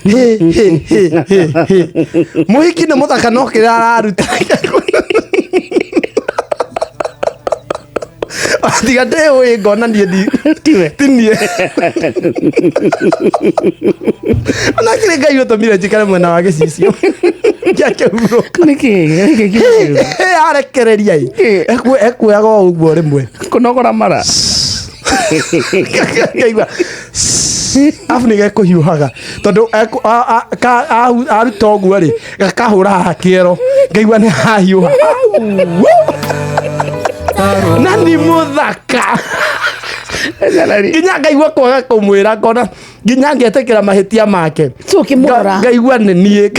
Hĩ, hĩ, hĩ, hĩ, hĩ. Mũhiki nĩ mũthaka no kĩrĩa araruta tiga ndĩũĩ ngona niĩ ndi Tiwe. ti niĩ. Ona kĩrĩ Ngai ũtũmire njikare mwena wa gĩcicio kĩa kĩhurũka. Nĩkĩ? Nĩkĩ kĩu? Arekereria ĩ. Ekuoyaga o ũguo rĩmwe. Kũnogora mara. Ngaigua abu nĩ gekũhiũhaga tondũ aruta ũguo rĩ, gakahũra haha kĩero, ngaigua nĩ hahiũha na nĩ mũthaka nginya ngaigua kwaga kũmwĩra, ngona nginya ngetĩkĩra mahĩtia make. So ũkĩmũrora. Ngaigua nĩ niĩ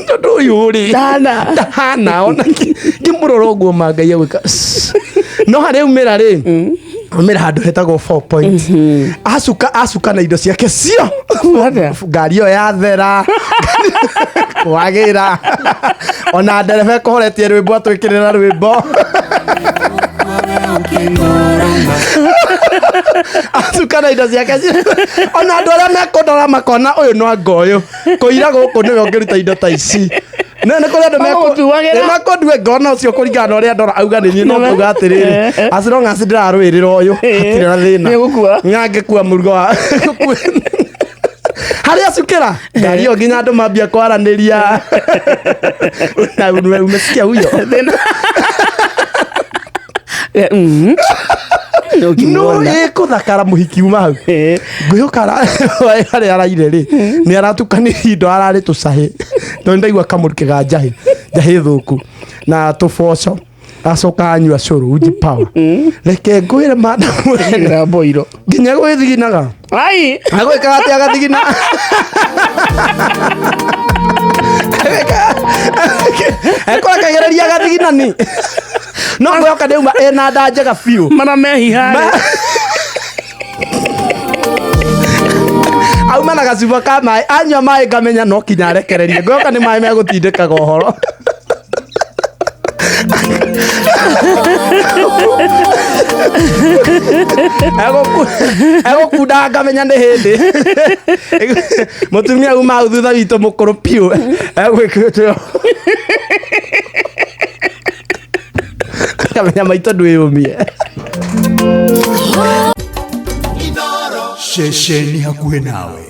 tondũ ũyũ rĩ Ndahana. Ndahana ona ngĩmũrora ũguo ma Ngai agwĩka no harĩa aumĩra rĩ, aumĩra handũ hetagwo Four Point, acuka acuka na indo ciake cio. Atĩa? Ngari ĩyo yathera kwagĩra, ona ndereba ĩkũhoretie rwĩmbo, atwĩkĩrĩra rwĩmbo, acuka na indo ciake ona andũ arĩa mekũndora makona ũyũ no anga ũyũ kũira gũkũ nĩwe ũngĩruta indo ta ici. Nĩ kũrĩ andũ Magũtuagĩra. Mekũndue ngona ũcio kũringana na ũrĩa ndora auga nĩ niĩ, no ngauga atĩrĩrĩ, as long as ndĩrarũĩrĩra ũyũ hatirĩ na thĩna. Nĩũgũkua. Ngangĩkua mũrigo wa harĩa acukĩra ngari ĩyo nginya andũ mambia kwaranĩria na umesikia huyo. No ĩkũthakara mũhiki uma hau, ngwĩhoka harĩa araire rĩ nĩ aratukanirie indo, ararĩ tũcahĩ tondũ ndaigua kamũrukĩ ga njahĩ, njahĩ thũku na tũboco, acoka anyua cũrũ uji power. Reke ngwĩre madamu, Ĩra boiro. Nginya gwĩthiginaga. Ai. Agwĩkaga atĩa agathigina? Ekũrekagĩrĩria agathiginani, no ngwĩhoka nĩauma ĩna nda njega biũ. Mara mehiha. Auma na gacuba ka maĩ, anyua maĩ ngamenya no kinya arekererie. Ngwĩhoka nĩ maĩ megũtindĩkaga ũhoro. Egũkunda ngamenya nĩ hĩndĩ mũtumia uma hau thutha witũ mũkũrũ piũ egwĩkĩte, ngamenya maitũ ndwĩyũmie. Ceceni hakuhĩ nawe.